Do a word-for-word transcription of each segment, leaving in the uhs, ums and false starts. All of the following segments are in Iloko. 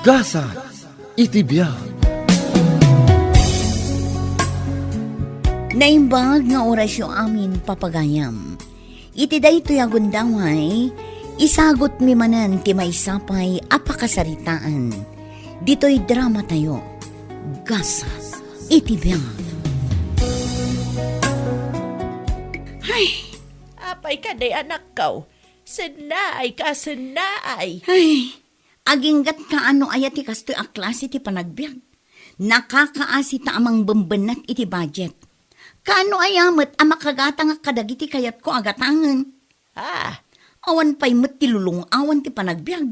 Gasat iti biag. Naimbag nga orasyo amin, papagayam. Iti daytoy a gundaway, isagutmi manen ti maysa pay a pakasaritaan. Ditoy dramatayo, Gasat iti biag. Ay, apay kadi, anakko? Sennaay ka, sennaay. Ay, aginggat kaano aya ti kastoy a klase ti panagbiag? Nakakaasi ta a mangbembennat iti budget. Kaano aya met a makagatangak kadagiti kayatko a gatangen? Ah, awan pay met ti lulung-awan ti panagbiag.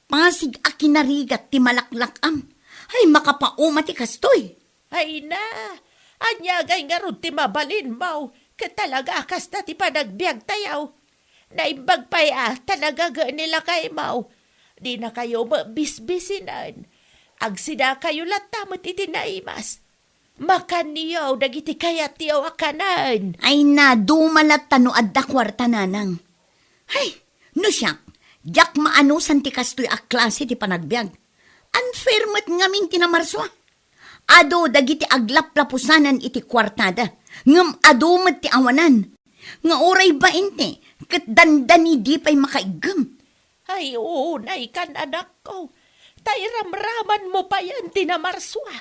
Pasig a kinarigat ti malaklak-am. Ay, makapauma ti kastoy. Ay na, ania ngay ngarud ti mabalinmo? Ket talaga a kasta ti panagbiagtayo. Naimbag pay a ta nagaget ni lakaymo. Dinakayo met bisbisinen. Agsidakayo latta met iti naimas. Makanyo dagiti kayatyo a kanen. Ay na, duma latta no adda kuarta, nanang. Ay, no siak, diak maanusan ti kastoy a klase ti panagbiag. Unfair met ngamin ti namarsua. Adu dagiti aglaplapusanan iti kuartada, ngem adu met ti awanan. Nga uray bainte, ket dandani di pay makaiggem. Ay, unay kan, anakko. Ta iramramanmo payen ti namarsua.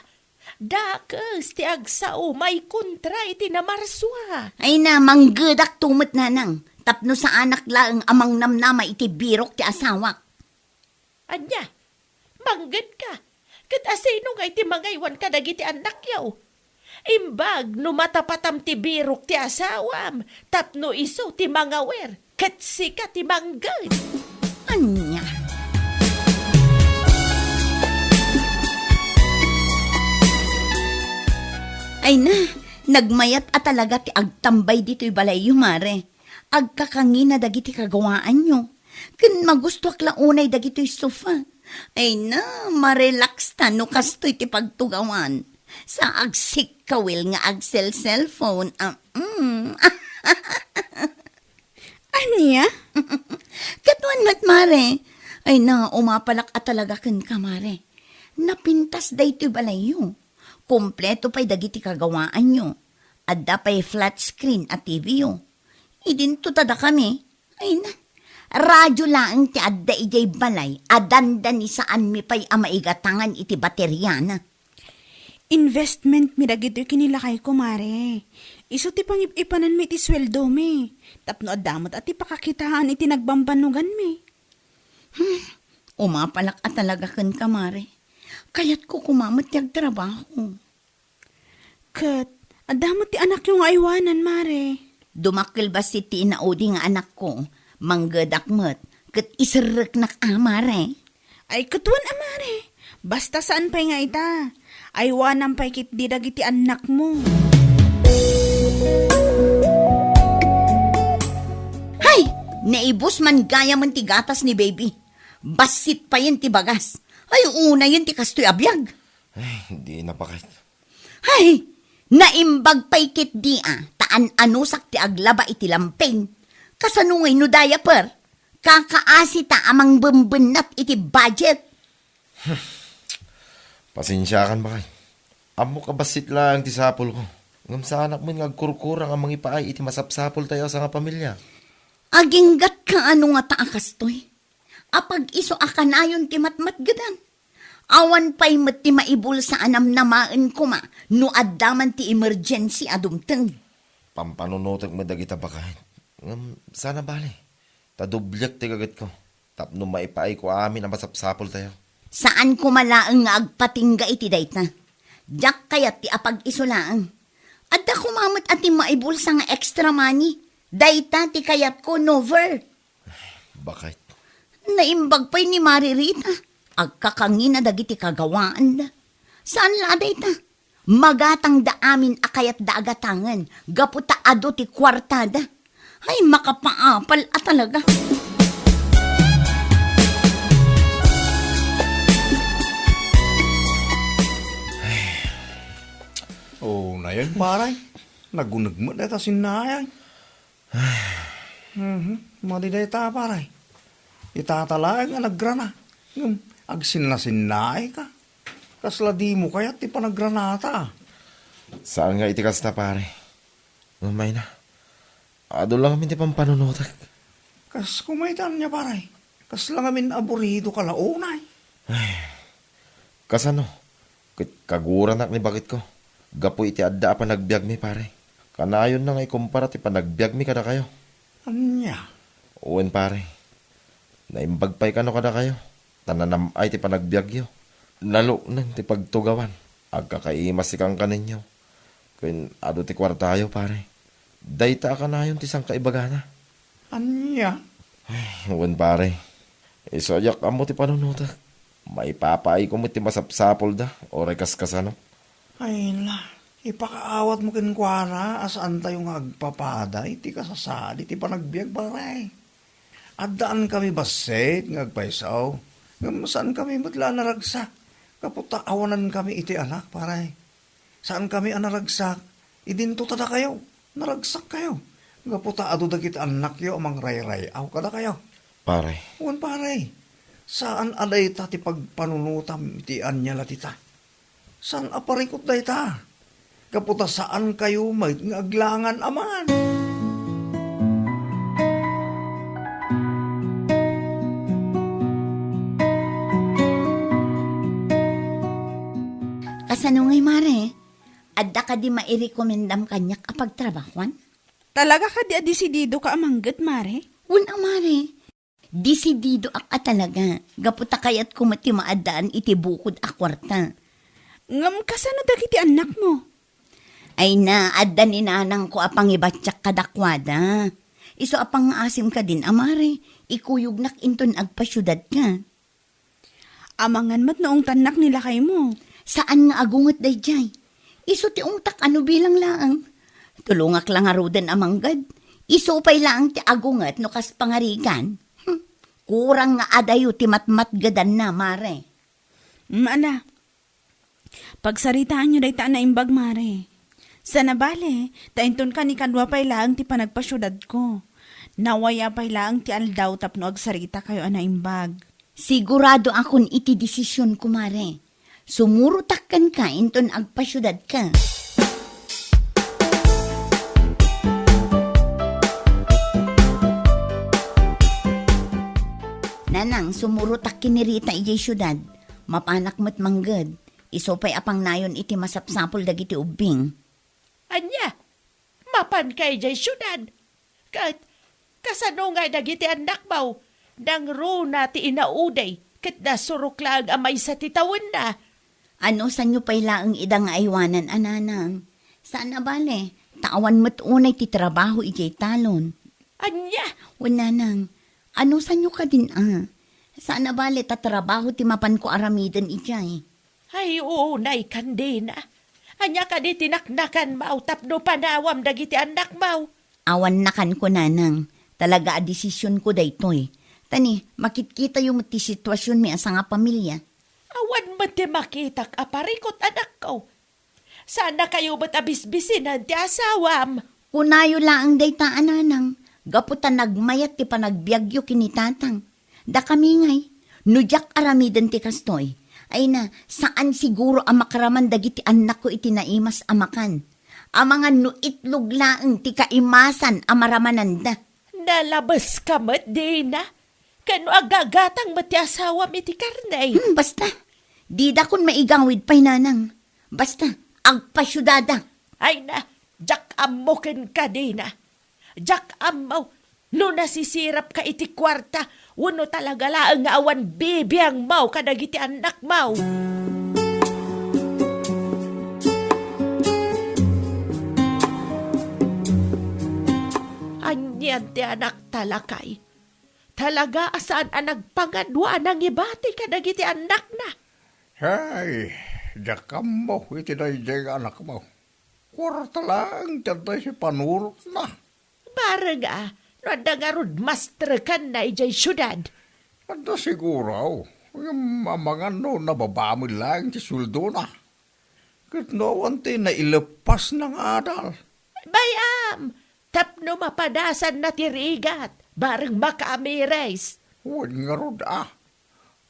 Dakes ti agsao maikontra iti namarsua. Ay na, manggedakto met, nanang, tapno saanak laeng a mangnamnama iti birok ti asawak. Ania? Manggedka? Ket asino ngay ti mangaywan kadagiti annakyo? Imbag no matapatam ti birok ti asawam tapno isu ti mangawer ket sika ti mangged. Ania? Ay na, nagmayat a talaga ti agtambay ditoy balayyo, mare. Agkakangina dagiti kagawaanyo. Ken magustoak la unay dagitoy sofa. Ay na, marelax ta no kastoy ti pagtugawan. Sa agsikkawil nga agsel-cellphone. Ah, mm. Ania? Katuan met, mare. Ay na, umapalak a talaga kenka, mare. Napintas daytoy balayyo. Kompleto pay dagiti kagawaanyo. Adda pay flat screen a T V yo. Idinto ta dakami. Ay na, radyo laeng ti adda idiay balay a dandani, saanmi pay a maigatangan iti bateriana. Investmentmi dagitoy ken ni lakayko, mare. Isu ti pangip-ipananmi iti sueldomi. Tapno adda met a ti pakakitaan iti nagbambannoganmi. Hmm, umapalak a talaga kenka, mare. Kayatko koma met ti agtrabaho. Ket adda met ti anakyo nga aywanan, mare. Dumakkel bassit ti inaudi nga anakko, manggedak met, ket iserreknak a, mare. Ay, katuan a, mare. Basta saan pay nga ita, aywanam pay ketdi dagiti annakmo. Hay! Naibus man gayamen ti gatas ni baby. Bassit payen ti bagas. Ay, unayen ti kastoy a biag. Ay, di na, baket. Hay, naimbag pay ketdi a, ta an-anusak ti aglaba iti lampeng. Kasano ngay no diaper? Kakaasi ta a mangbembennat iti budget. Pasensiakan, baket. Ammok a bassit laeng ti sapolko. Ngem saanak met nga agkurkurang a mangipaay iti masapsapultayo a sangapamilia. Aginggatka ano ngata a kastoy? Apag-isu a kanayon ti matmatgedan. Awan pay met ti maibulsa a namnamaen koma no adda man ti emergency a dumteng. Pampanunotek met dagita, baket. Ngem saan a bale, ta doblek ti gagetko tapno maipaayko amin a masapsapultayo. Saan koma laeng nga agpatingga iti dayta. Diak kayat ti apag-isu laeng. Adda koma met a ti maibulsa nga extra money. Dayta ti kayatko, Nover. Baket. Naimbag pay ni Mari Rita. Agkakangina dagiti kagawaanda. Saan la a dayta? Magatangda amin a kayatda a gatangen gapu ta adu ti kuartada. Ay, makapaapal a talaga. Oh, nayon, pare. Naguneg met dayta sinnaay. Mhm. Madi dayta, pare. Itata laeng a nagrana. Ngem, Agsinnasinnaayka. Kasla dimo kayat ti panagranata. Saan nga iti kasta, pare. Ngem mayna, adu lang amin ti pampanunotek. Kas kumaytan niya, pare. Kasla ngamin aburido ka la unay. Ay, kasano? Ket kaguranak ni baketko. Gapu iti adda a panagbiagmi, pare. Kanayonna nga ikumpara ti panagbiagmi kadakayo. Ania? Wen, pare. Naimbag pay kano kadakayo. Ta nanam-ay ti panagbiagyo. Nalukneng ti pagtugawan. Agkakaimas ti kankanenyo. Ken adu ti kuartayo, pare. Dayta a kanayon ti sangkaibagana. Ania? Ay, wen, pare. Isu a diak ammo ti panunotek. Maipapaayko met ti masapsapulda, uray kaskasano. Ay la, ipakaawatmo kenkuana a saantayo nga agpapada iti kasasadi ti panagbiag, pare. Addaan kami bassit nga agpayso, ngem saan kami met la a naragsak, gapu ta awanan kami iti anak, pare. Saan kami a naragsak, idinto ta dakayo, naragsak kayo. Gapu ta adu dagiti annakyo a mangrayray-aw kadakayo. Pare. Wen, pare, saan a dayta ti pagpanunotam iti ania la ti ta. Saan a parikut dayta. Gapu ta saan kayo met nga aglangan a mangan. Kasano ngay, mare? Adda kadi mairekomendam kaniak a pagtrabahoan? Talaga kadi a desidido ka a mangged, mare? Wen a, mare. Desididoak a talaga, gapu ta kayatko met ti maaddaan iti bukod a kuarta. Ngem kasano dagiti annakmo? Ay na, adda ni nanangko a pangibatiak kadakuada. Isu a pangngaasim kadin a, mare, ikuyognak inton agpasiudadka. Amangan met no ungtannak ni lakaymo. Saan nga agunget daydiay. Isu ti ungtak a no bilang laeng. Tulongak la ngaruden a mangged. Isu pay laeng ti agunget no kas pangarigan. Hmm. Kurang nga adayo ti matmatgedanna, mare. Mm, ala. Pagsaritaanyo dayta a naimbag, mare. Saan a bale, ta inton kanikadua pay laeng ti panagpasiudadko. Nawaya pay laeng ti aldaw tapno agsaritakayo a naimbag. Siguradoakon iti desisionko, mare. Sumurotak kenka inton agpasiudadka. Nanang, sumurotak ken ni Rita idiay siudad. Mapanak met mangged. Isu pay a pangnayon iti masapsapul dagiti ubbing. Ania? Mapanka idiay siudad? Ket kasano ngay dagiti annakmo? Nangruna ti inaudi, ket nasurok laeng a maysa ti tawenna. Anusanyo pay laeng ida nga aywanan a nanang? Saan a bale, ta awan met unay ti trabaho idiay talon. Ania? Wen nanang, anusanyo kadin a? Saan a bale ta trabaho ti mapanko aramiden idiay. Ay, unay, Candina. Ania kadi ti naknakanmo tapno panawam dagiti annakmo? Awan nakanko, nanang. Talaga a desisionko daytoy. Ta ni, makitkitayo met ti situasionmi a sangapamilia. Awan met ti makitak a parikut, anakko. Saannakayo met a bisbisinan ti asawam. Kunayo laeng dayta a nanang, gapu ta nagmayat ti panagbiagyo ken ni tatang. Dakami ngay, no diak aramiden ti kastoy, ay na, saan siguro a makaraman dagiti annakko iti naimas a makan. Amangan no itlog laeng ti kaimasan a maramananda. Nalabeska met, Dina. Ken no agagatang met ti asawam iti karne. Hmm, basta. Didakon maigawid pay, nanang. Basta, agpasiudadak. Ay na, diak ammo kenka, Dina. Diak ammo no nasisirapka iti kuarta wenno talaga laeng nga awan bibiangmo kadagiti annakmo. Anian ti anakta, lakay? Talaga a saan a nagpangadua a nangibati kadagiti annakna. Hay, diak ammo iti daydiay nga anakmo. Kuarta laeng ti adda iti panurotna. Bareng a, no adda ngarud mastrekanna idiay siudad. Adda siguro, ngem amangan no nababa met laeng ti sueldona. Ket no awan ti naileppasna nga adal. Bay-am, tapno mapadasanna ti rigat, bareng makaamiris. Wen ngarud a,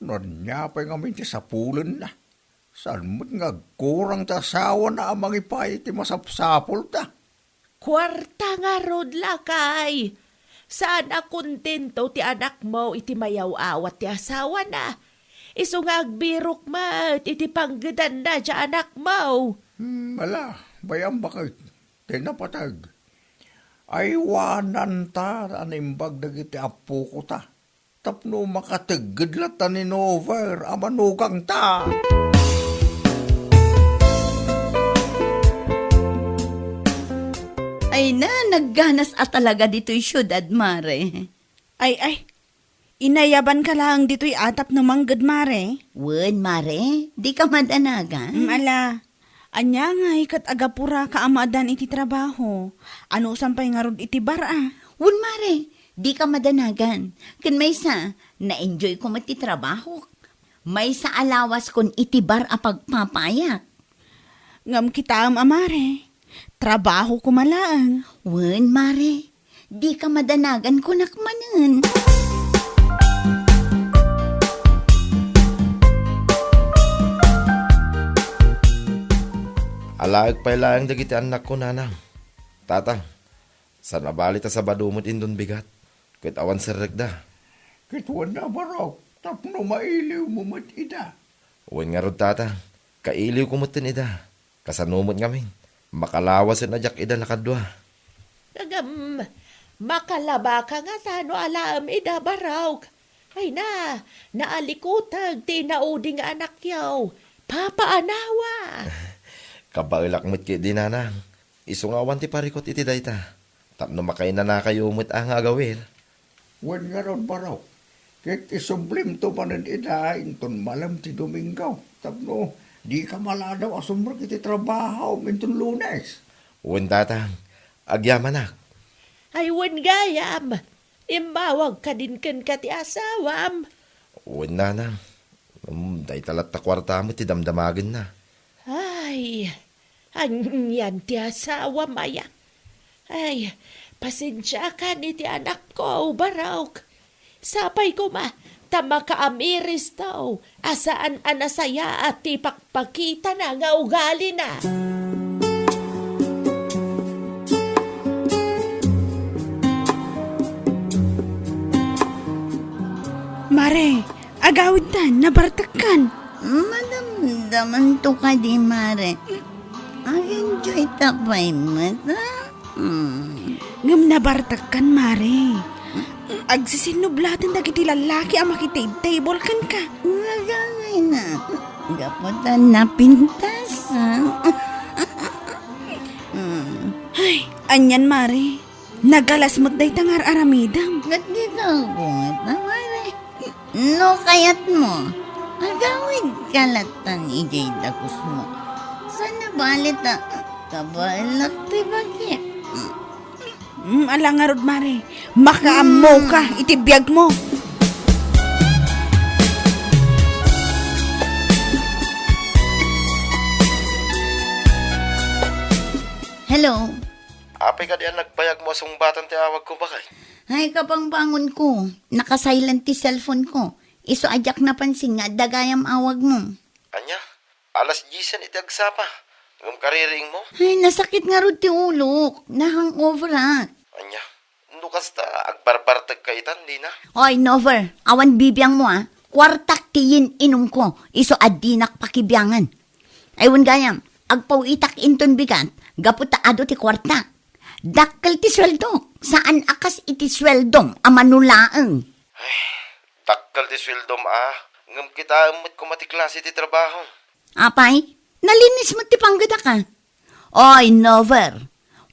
No ania pay ngamin ti sapulenna? Saan met nga agkurang ti asawana a mangipaay iti masapsapulta? Kuarta ngarud, lakay. Saan a kontento ti anakmo iti mayaw-awat ti asawana. Isu nga agbirok met iti panggedanna ti anakmo. Hmm, ala, bay-am baket. Ti napateg. Aywananta a naimbag dagiti appokota. Tapno makategged latta ni Nover a manugangta. Ay na, nagganas a talaga ditoy siudad, Mare. Ay, ay. Inayabanka laeng ditoy a tapno mangged, Mare. Wen, Mare. Dika madanagan. Mm, ala. Ania ngay ket agapura ka a maadan iti trabaho? Anusan pay ngarud iti bar a? Wen, Mare, dika madanagan. Ken maysa, na-enjoyko met ti trabahok. Maysa a lawaskon iti bar a pagpapaayak. Ngem kitaem a, Mare, trabaho koma laeng. Wen, Mare, dika madanagan kunak manen. Alaek pay laeng dagiti annakko, Nanang. Tata, saan a bali ta Sabado met inton bigat, ket awan serrekda. Ket wen a, Barok, tapno mailiwmo met ida. Wen ngarud, Tata, kailiwko metten ida. Kasano met ngamin? Makalawasen a diak ida nakadua. Ngem, makalabaka ngata no alaem ida, Barok. Ay na, naalikuteg ti inaudi nga anakyo. Papaanawa. Kabaelak met ketdi, Nanang. Isu nga awan ti parikut iti dayta. Tapno makainanakayo met a nga agawir. Wen ngarud, Barok, ket isublimto manen ida inton malem ti Domingo, tapno dika maladaw a sumrek iti trabahom inton Lunes. Wen, Tatang, agyamanak. Ay, wen gayam, immawag kadin kenka ti asawam. Wen, Nanang, mm, dayta latta kuarta met ti damdamagenna. Ay, anian ti asawam aya? Ay, pasensiakan iti anakko, Barok. Sapay koma ta makaamiristo a saan a nasayaat ti ipakpakitana nga ugalina. Mare, agawidtan, nabartekkan. Madamdamanto kadi, Mare. Ag-enjoy ta pay met, a? Hmm. Ngem nabartekkan, Mare. Agsisinublaten dagiti lallaki a makitable kenka. Nagawina. Gapu ta napintas, a? Hmm. Ay, anian, Mare? Nagalas met dayta nga ar-aramidem. Ket dika aggunget, a, Mare. No kayatmo, agawidka lattan idiay dakusmo. Saan a bali ta kabaelak ti bagik. Mm, ala ngarud, Mare. Makaammoka iti biagmo. Hello? Apay kadi a nagbayagmo a sungbatan ti awagko, baket? Ay, kabangbangonko, naka-silent ti cellphone ko. Isu a diak napansin nga adda gayam awagmo. Ania? Alas diesen iti agsapa, ngem kaririingmo? Ay, nasakit ngarud ti ulok. Na-hangover ak. Ania? No kasta, agbarbartekka itan, dina? Oy, Nover, awan bibiangmo, a. Kuartak ti yin-inumko, isu a dinak pakibiangan. Ay, wen gayam, agpaw-itak inton bigat, gapu ta adu ti kuartak. Dakkel ti sueldok, saan a kas iti sueldom a mano laeng. Ay, dakkel ti sueldom, a, ngem kitaem met koma ti klase ti trabaho. Apay, nalinis met ti panggedak, a. Oy, Nover,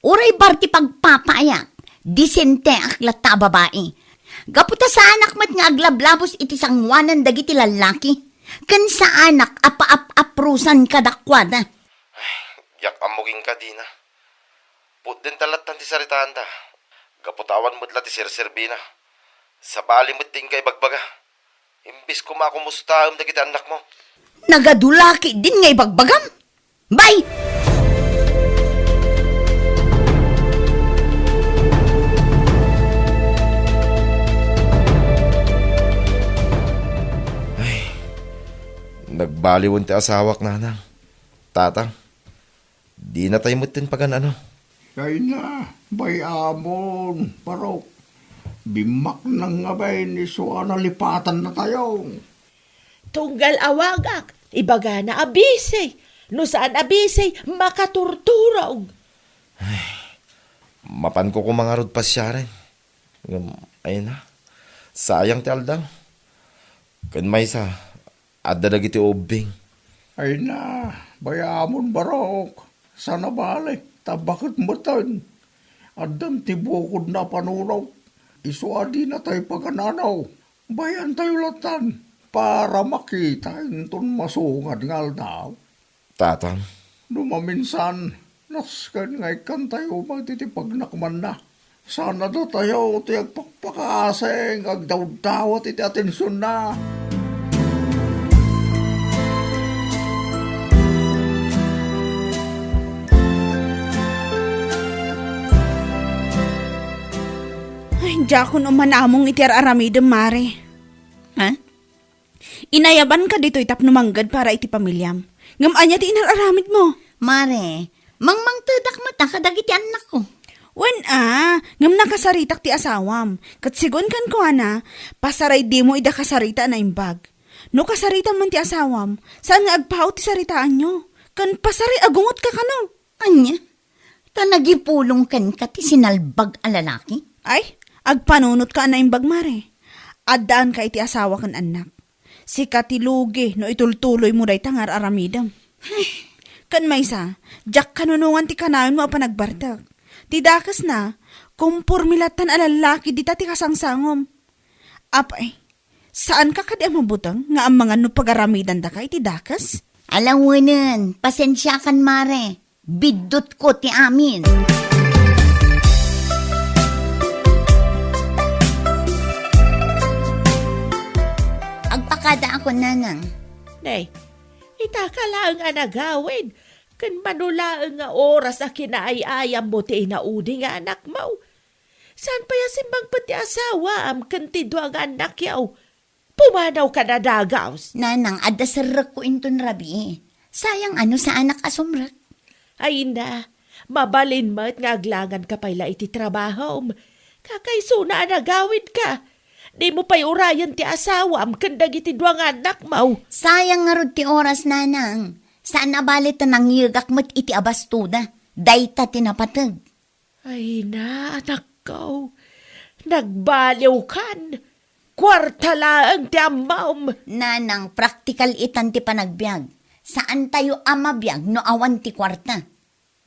uray bar ti pagpapaayak, disenteak latta a babai. Gapu ta saanak met nga aglablabos iti sangoanan dagiti lallaki, ken saanak a paap-aprosan kadakuada. Ay, diak ammo kenka, dina. Pudden ta lattan ti saritaanda. Gapu ta awan met la ti serserbina. Sabali met ti inka ibagbaga. Imbes koma a kumustaem dagiti annakmo. Nagadu la ketdin nga ibagbagam? Bay! Ay, Nagbaliwen ti asawak, nanang. Tatang, dinatay metten pagan-ano. Ay na, bay-amon, Barok. Bimmaknang ngamin isu a nalipatannatayo. Tunggal awagak, ibagana a busy. No saan a busy, makaturturog. Mapanko koma ngarud pasiaren. Ngem, ay na, sayang ti aldaw. Ken maysa, adda dagiti ubbing. Ay na, bay-amon, Barok. Saan a bale, ta baket metten. Addan ti bukodna a panunot. Isu a dinatay pagan-ano. Bayantayo lattan para makita inton masungad nga aldaw. Tatang. No maminsan, nasken nga ikkantayo met iti pagnakmanna. Saan a datayo ti agpakpakaasi nga agdawdawat iti atensionna. Ay, diakon umanamong iti ar-aramidem, Mare. Ha? Inayabanka ditoy tapno manggad para iti pamiliam. Ngem ania ti inar-aramidmo? Mare, mangmangtedak met a kadagiti annakko. Wen a, ngem nakasaritak ti asawam. Ket sigun kenkuana, pasaray dimo ida kasarita a naimbag. No kasaritam man ti asawam, saan nga agpaut ti saritaanyo. Ken pasaray agungotka kano. Ania? Ta nagipulong kenka ti sinalbag a lalaki? Ay, agpanunotka a naimbag, Mare. Addaanka iti asawa ken annak. Sika ti lugi no itultuloymo dayta nga ar-aramidem. Ken maysa, diak kanunongan ti kanayon mo a panagbartek. Ti dakesna, komporme lattan a lallaki dita ti kasangsangom. Apay, saanka kadi a mabuteng nga amangan no pagaramidandaka iti dakes? Alawenen, pasensiakan, Mare. Biddutko ti amin. Agpakadaakon, Nanang. Nay, itaka laeng a nagawid, ken mano laeng nga oras a kinaay-ayammo ti inaudi nga anakmo. Saan pay a simmangpet ti asawaam ken ti dua nga annakyo? Pumanawka a dagaus. Nanang, adda serrekko inton rabii. Sayang a no saanak a sumrek. Ay na, mabalin met nga aglanganka pay la iti trabahom. Kakaisuna a nagawidka. Dimo pay urayen ti asawam ken dagiti dua nga annakmo. Sayang ngarud ti oras, Nanang. Saan a bale ta nangyegak met iti abastoda. Dayta ti napateg. Ay na, anakko. Nagbaliwkan. Kuarta laeng ti ammom. Nanang, praktikal itan ti panagbiag. Saantayo a mabiag no awan ti kuarta.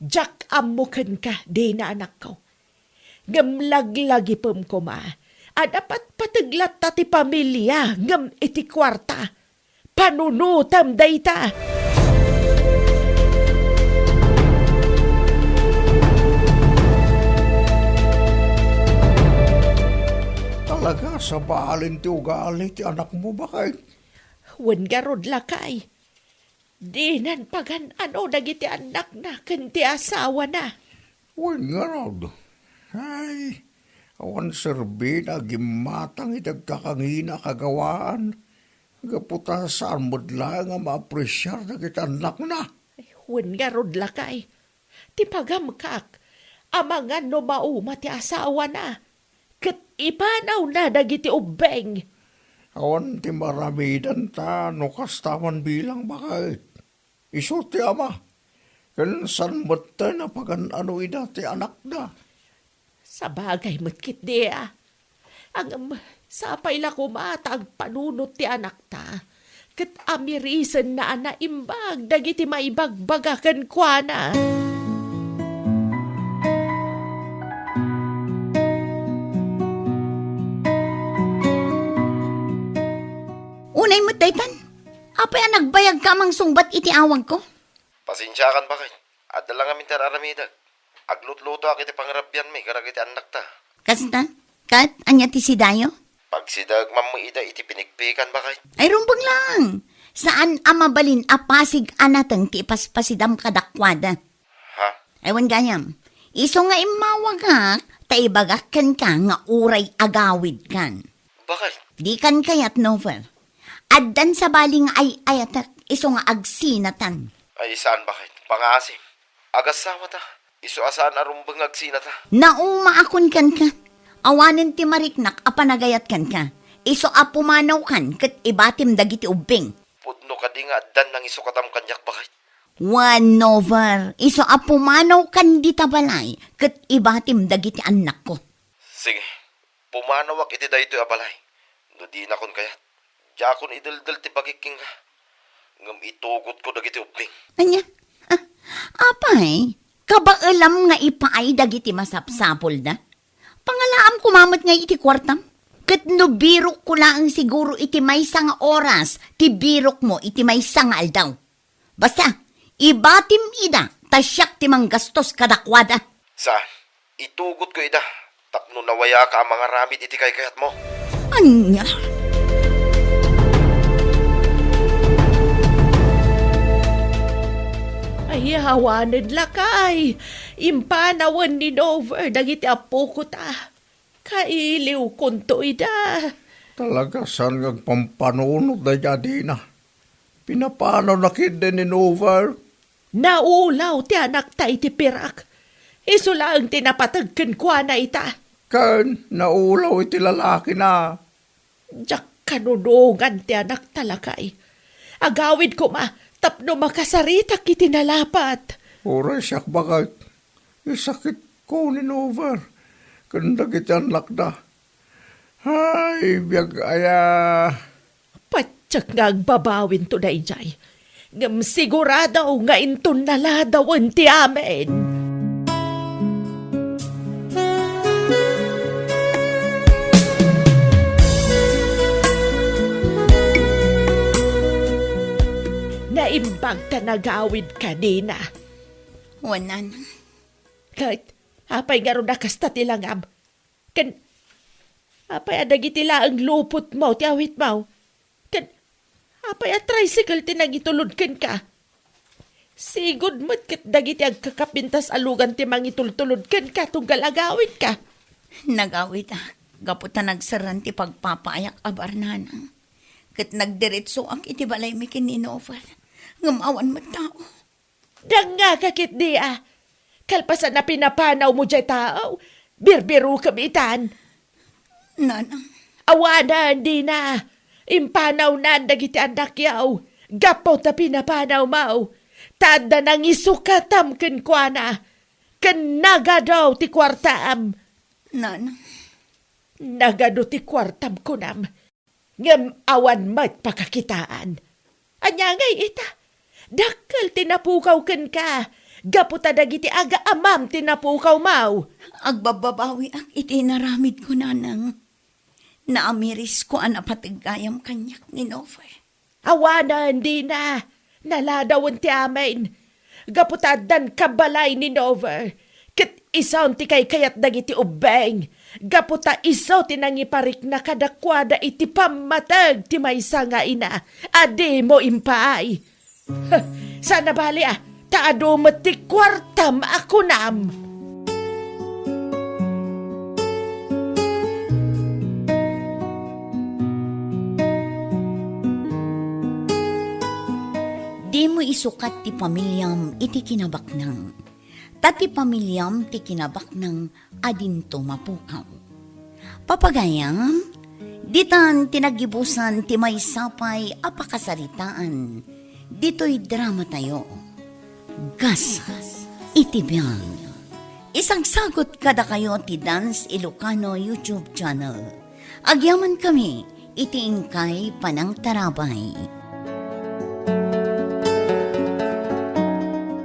Diak ammo kenka, dina, anakko. Ngem laglagipem koma. Adda patpateg latta ti pamilia ngem iti kuarta. Panunotem dayta. Talaga, sabalen ti ugali ti anakmo, baket. Wen ngarud, lakay. Dinan pagan-ano dagiti annakna ken ti asawana. Wen ngarud, ay, awan serbina a gimmatang iti agkakangina a kagawaan. Gapu ta saan met laeng a maapresiar dagiti annakna. Ay, wen ngarud, lakay, ti pagamkak, amangan no mauma ti asawana, ket ipanawna dagiti ubbing. Awan ti maramidanta no kasta man bilang, baket. Isu ti ama, ken saan metten a pagan-ano ida ti anakda. Sabagay met ketdi a. Ngem, sapay la koma ta agpanunot ti anakta, ket amirisenna a naimbag dagiti maibagbaga kenkuana. Unay met daytan, apay a nagbayagka a mangsungbat iti awagko? Pasensiakan, baket. Adda la ngamin ti ar-aramidek. Aglutlutoak iti pangrabianmi kadagiti annakta. Kasta? Ket ania ti sidayo? Pagsideg man met ida iti pinigpikan, baket. Ay, rumbeng lang. Saan a mabalin a pasig a nateng ti ipaspasidam kadakuada. Ha? Ay, wen gayam. Isu nga immawagak, ta ibagak kenka nga uray agawidkan. Baket. Dikan kayat, Novel. Addan sabali nga ay-ayatek isu nga agsinatan. Ay, saan, baket? Pangasim. Agasawata. Isu a saan a rumbeng nga agsinata. Naumaakon kenka. Awanen ti mariknak a panagayat kenka. Isu a pumanawkan ket ibatim dagiti ubbing. Pudno kadi nga addan nangisukatam kaniak, baket? Wen, Nover, isu a pumanawkan dita balay ket ibatim dagiti annakko. Sige, pumanawak iti daytoy a balay. No dinakon kayat, diakon ideldel ti bagik kenka. Ngem itugotko dagiti ubbing. Ania? Ah, apay, kabaelam nga ipaay dagiti masapsapulda? Pangalaam koma met ngay iti kuartam. Ket no birokko laeng siguro iti maysa nga oras ti birokmo iti maysa nga aldaw. Basta, ibatim ida, ta siak ti manggastos kadakuada. Saan? Itugotko ida, tapno nawayaka a mangaramid iti kaykayatmo. Ania? Ay, awanen lakay. Impanawen ni Nover dagiti appoko ta. Kailiwkonto ida. Talaga saan nga agpampanunot daydi adina. Pinapanawna ketdi ni Nover. Naulaw ti anakta iti pirak. Isu laeng ti napateg kenkuana ita. Ken naulaw iti lalakina. Diak kanunongan ti anakta, lakay. Agawid koma tapno makasaritak iti nalapat. Uray siak, baket. Isakitko ni Nover ken dagiti annakda. Ay, biag aya. Patiek nga agbabawinto daydiay. Ngem sigurado nga inton naladawen ti amin. Naimbag ta nagawidka, Dina. Wen, Nanang. Ket, apay ngarud a kasta ti langam? Ken, apay a dagiti laeng lupotmo ti awitmo? Ken, apay a tricycle ti nangitulod kenka? Sigud met ket dagiti agkakapintas a lugan ti mangitultulod kenka tunggal agawidka. Nagawidak gapu ta nagserreng ti pagpapaayak a bar, Nanang. Ket nagdiretsoak iti balaymi ken ni Nover. Ngem awan met tao. Dangngaka ketdi a kalpasan a pinapanawmo diay tao, birbirukem itan. Nanang. Awanen, Dina. Impanawnan dagiti annakyo gapu ta pinapanawmo. Ta adda nangisukatam kenkuana. Ken nagadu ti kuartam. Nanang. Nagadu ti kuartam, kunam. Ngem awan met pakakitaan. Ania ngay ita? Dakkel ti napukaw kenka, gapu ta dagiti agaamam ti napukawmo. Agbabbabawiak iti inaramidko, Nanang. Naamirisko a napateg gayam kaniak ni Nover. Awanen, Dina. Naladawen ti amin. Gapu ta addan kabalay ni Nover, ket isun ti kaykayat dagiti ubbing. Gapu ta isu ti nangiparikna kadakuada iti pammateg ti maysa nga ina a dimo impaay. Huh, saan a bali a, ta adu met ti kuartam a kunam. Dimo isukat ti pamiliam iti kinabaknang. Ta ti pamiliam ti kinabaknang a dinto mapukaw. Papagayam, ditan ti naggibusan ti maysa pay a pakasaritaan ditoy dramatayo. Gasat iti biag. Isagsagut kadakayo ti Dance Ilocano YouTube channel. Agyamankami iti inkay panangtarabay.